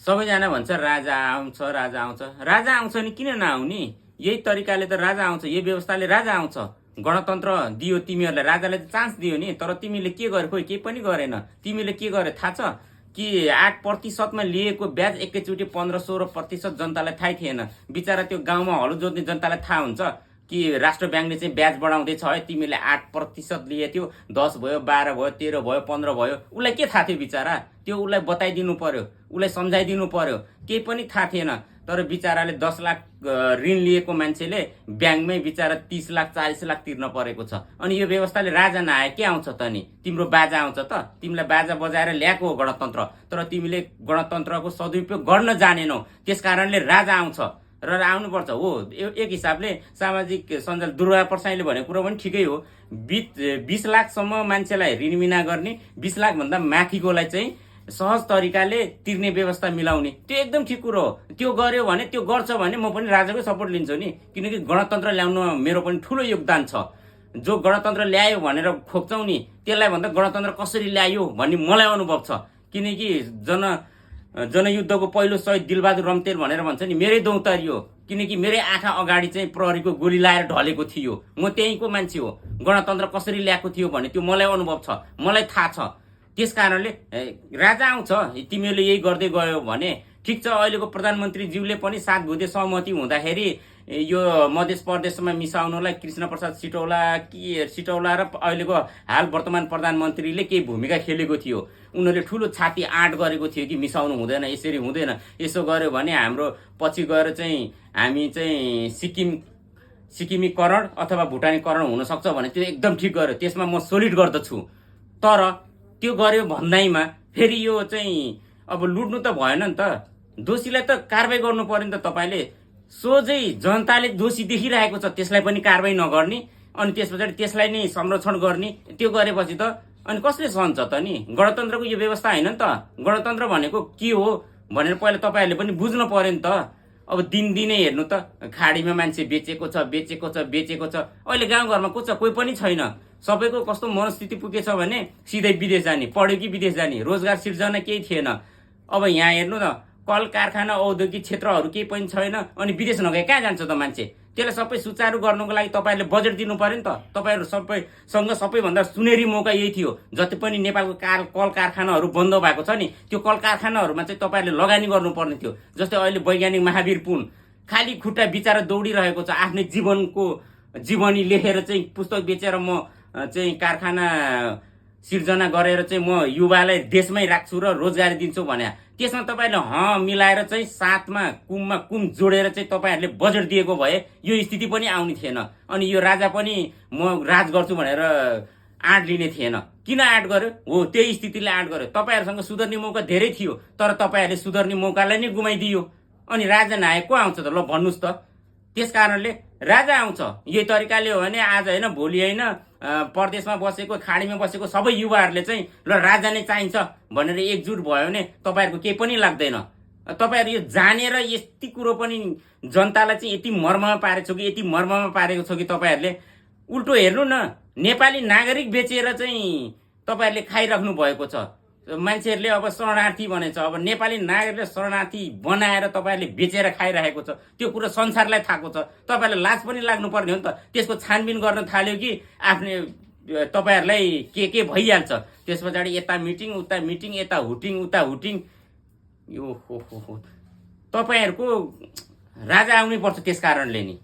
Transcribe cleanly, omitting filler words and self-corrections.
सबैजना भन्छ राजा आउँछ राजा आउँछ। राजा आउँछ नि किन नआउने? यही तरिकाले त राजा आउँछ, यही व्यवस्थाले राजा आउँछ। गणतन्त्र दियो तिमीहरूलाई, राजाले त चान्स दियो नि, तर तिमीले के गरे? खोइ केही पनि गरेन। तिमीले के गरे थाहा छ कि 8% लिएको ब्याज एकैचोटि 15-16% जनतालाई थाहै थिएन। बिचरा त्यो गाउँमा हलो जोत्ने जनतालाई थाहा हुन्छ कि राष्ट्र ब्याङ्कले चाहिँ ब्याज बढाउँदैछ है। तिमीले 8% लिए थियो, 10 भयो, 12 भयो, 13 भयो, 15 भयो। उसलाई के थाहा थियो बिचरा? त्यो उसलाई बताइदिनु पर्यो, उसलाई सम्झाइदिनु पर्यो। केही पनि थाहा थिएन। तर बिचराले 10 लाख ऋण लिएको मान्छेले ब्याङ्कमै बिचरा 30 लाख 40 लाख तिर्न परेको छ। अनि यो व्यवस्थाले राजा नआए के आउँछ त नि? तिम्रो बाजा आउँछ त? तिमीलाई बाजा बजाएर ल्याएको हो गणतन्त्र, तर तिमीले गणतन्त्रको सदुपयोग गर्न जानेनौ। त्यसकारणले राजा आउँछ र आउनुपर्छ हो। एक हिसाबले सामाजिक सञ्जाल दुर्गा प्रसाईले भनेको कुरो पनि ठिकै हो। 20 लाखसम्म मान्छेलाई ऋण मिना गर्ने, 20 लाखभन्दा माथिकोलाई चाहिँ सहज तरिकाले तिर्ने व्यवस्था मिलाउने, त्यो एकदम ठिक कुरो हो। त्यो गर्यो भने, त्यो गर्छ भने म पनि राजाकै सपोर्ट लिन्छु नि। किनकि गणतन्त्र ल्याउनुमा मेरो पनि ठुलो योगदान छ। जो गणतन्त्र ल्यायो भनेर खोक्छौ नि, त्यसलाई भन्दा गणतन्त्र कसरी ल्यायो भन्ने मलाई अनुभव छ। किनकि जनयुद्धको पहिलो शहीद दिलबहादुर रम्तेल भनेर भन्छ नि, मेरै दौतारी हो। किनकि मेरै आँखा अगाडि चाहिँ प्रहरीको गोली लाएर ढलेको थियो। म त्यहीँको मान्छे हो। गणतन्त्र कसरी ल्याएको थियो भने त्यो मलाई अनुभव छ, मलाई थाहा छ। त्यस कारणले राजा आउँछ। तिमीले यही गर्दै गयो भने ठिक छ। अहिलेको प्रधानमन्त्रीज्यूले पनि 7 बुँदे सहमति हुँदाखेरि यो मध्य प्रदेशमा मिसाउनलाई कृष्ण प्रसाद सिटौला र अहिलेको हाल वर्तमान प्रधानमन्त्रीले केही भूमिका खेलेको थियो। उनीहरूले ठुलो छाती आँट गरेको थियो कि मिसाउनु हुँदैन, यसरी हुँदैन, यसो गर्यो भने हाम्रो पछि गएर चाहिँ हामी चाहिँ सिक्किमीकरण अथवा भुटानीकरण हुन सक्छ भने त्यो एकदम ठिक गर्यो। त्यसमा म सोलिड गर्दछु। तर त्यो गर्यो भन्दैमा फेरि यो चाहिँ अब लुट्नु त भएन नि त। दोषीलाई त कारबाही गर्नु पर्यो नि त। तपाईले सोझै जनताले दोषी देखिरहेको छ त्यसलाई पनि कारबाही नगर्ने, अनि त्यसपछि त्यसलाई नै संरक्षण गर्ने, त्यो गरेपछि त अनि कसले सहन्छ त नि? गणतन्त्रको यो व्यवस्था हैन नि त। गणतन्त्र भनेको के हो भनेर पहिला तपाईहरुले पनि बुझ्नु पर्यो नि त। अब दिनदिनै हेर्नु त, खाडीमा मान्छे बेचेको छ। अहिले गाउँघरमा को छ? कोही पनि छैन। सबैको कस्तो मनस्थिति पुगेछ भने सिधै विदेश जाने, पढ्यो कि विदेश जाने, रोजगार सिर्जना केही थिएन। अब यहाँ हेर्नु न, कल कारखाना औद्योगिक क्षेत्रहरू केही पनि छैन। अनि विदेश नगए कहाँ जान्छ त मान्छे? त्यसलाई सबै सुचारू गर्नुको लागि तपाईहरुले बजेट दिनु पर्यो नि त। तपाईहरु सबैसँग सबैभन्दा सुनेरी मौका यही थियो। जति पनि नेपालको कल कारखानाहरू बन्द भएको छ नि, त्यो कल कारखानाहरूमा चाहिँ तपाईहरुले लगानी गर्नुपर्ने थियो। जस्तै अहिले वैज्ञानिक महावीर पुन खाली खुट्टा बिचारा दौडिरहेको छ। आफ्नै जीवनी लेखेर चाहिँ पुस्तक बेचेर म चाहिँ कारखाना सिर्जना गरेर चाहिँ म युवालाई देशमै राख्छु र रोजगारी दिन्छु भने त्यसमा तपाईहरुले मिलाएर चाहिँ साथमा कुममा कुम जोडेर चाहिँ तपाईहरुले बजेट दिएको भए यो स्थिति पनि आउने थिएन। अनि यो राजा पनि म राज गर्छु भनेर आँट लिने थिएन। किन आँट गर्यो? हो, त्यही स्थितिले आँट गर्यो। तपाईहरुसँग सुधार्ने मौका धेरै थियो, तर तपाईहरुले सुधार्ने मौकालाई नै गुमाइदियो। अनि राजा नआए को आउँछ त? ल भन्नुस् त। त्यसकारणले राजा आउँछ। यही तरिकाले हो भने आज हैन भोलि हैन परदेशमा बसेको, खाडीमा बसेको सबै युवाहरूले चाहिँ ल राजा नै चाहिन्छ भनेर एकजुट भयो भने तपाईहरुको केही पनि लाग्दैन। तपाईहरु यो जानेर यति कुरो पनि जनतालाई चाहिँ यति मर्ममा पारेको छ कि तपाईहरुले उल्टो हेर्नु न, नेपाली नागरिक बेचेर चाहिँ तपाईहरुले खाइराख्नु भएको छ। मान्छेहरूले अब शरणार्थी भनेछ। अब नेपाली नागरिकले शरणार्थी बनाएर तपाईहरुले बेचेर खाइरहेको छ। त्यो कुरो संसारलाई थाहा छ। तपाईहरुलाई लाज पनि लाग्नु पर्ने हो नि त। त्यसको छानबिन गर्न थाल्यो कि आफ्नै तपाईहरुलाई के भइहाल्छ। त्यसपछि यता मिटिङ उता मिटिङ, यता हुटिङ उता हुटिङ। यो हो तपाईहरुको राजा आउनै पर्छ। त्यसकारणले नि